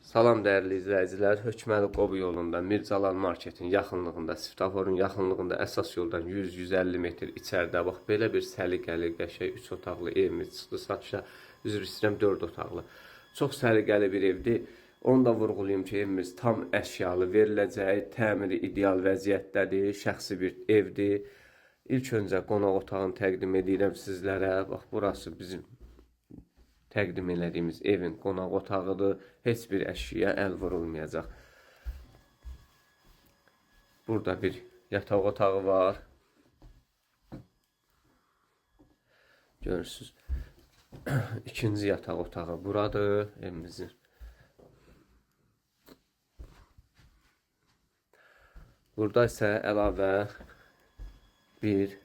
Salam dəyərli izləyicilər, Hökməli Qobu yolunda Mircalal marketin yaxınlığında, svetoforun yaxınlığında əsas yoldan 100-150 metr içəridə bax belə bir səliqəli, qəşəng 3 otaqlı evimiz çıxdı satışa. Üzr istəyirəm, 4 otaqlı. Çox səliqəli bir evdir. Onu da vurğulayım ki, evimiz tam əşyalı veriləcək, təmiri ideal vəziyyətdədir, şəxsi bir evdir. İlk öncə qonaq otağını təqdim edirəm sizlərə. Bax burası bizim təqdim elədiyimiz evin qonaq otağıdır. Heç bir əşyaya əl vurulmayacaq. Burada bir yataq otağı var. Görürsüz. İkinci yataq otağı buradır evimizin. Burada isə əlavə bir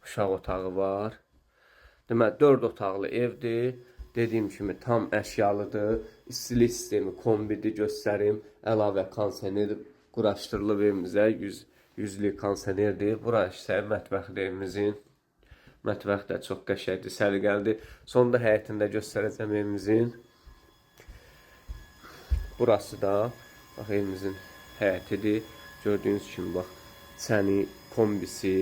uşaq otağı var. Deməli 4 otaqlı evdir. Dediyim kimi tam əşyalıdır. İstilik sistemi kombidir göstərim. Əlavə kondisioner quraşdırılıb evimizə. 100 100-lük kondisionerdir. Bura isə mətbəxdir evimizin. Mətbəx də çox qəşəngdir, səliqəlidir. Sonda həyətini də göstərəcəm evimizin. Burası da bax evimizin həyətidir. Gördüyünüz kimi bax çəni, kombisi,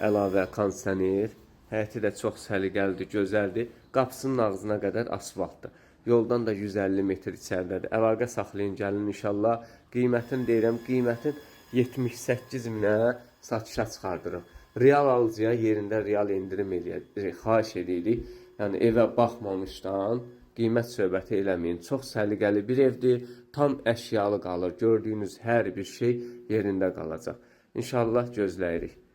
əlavə kondisioner. Həyəti də çox səliqəlidir, gözəldir. Qapısının ağzına qədər asfaltdır. Yoldan da 150 metr içəridədir. Əlaqə saxlayın, gəlin inşallah. Qiymətini deyirəm, qiymətin 78 minə satışa çıxardırıq. Real alıcıya yerində real endirim eləyək, xahiş edirik. Yəni evə baxmamışdan qiymət söhbəti eləməyin. Çox səliqəli bir evdir. Tam əşyalı qalır. Gördüyünüz hər bir şey yerində qalacaq. İnşallah gözləyirik.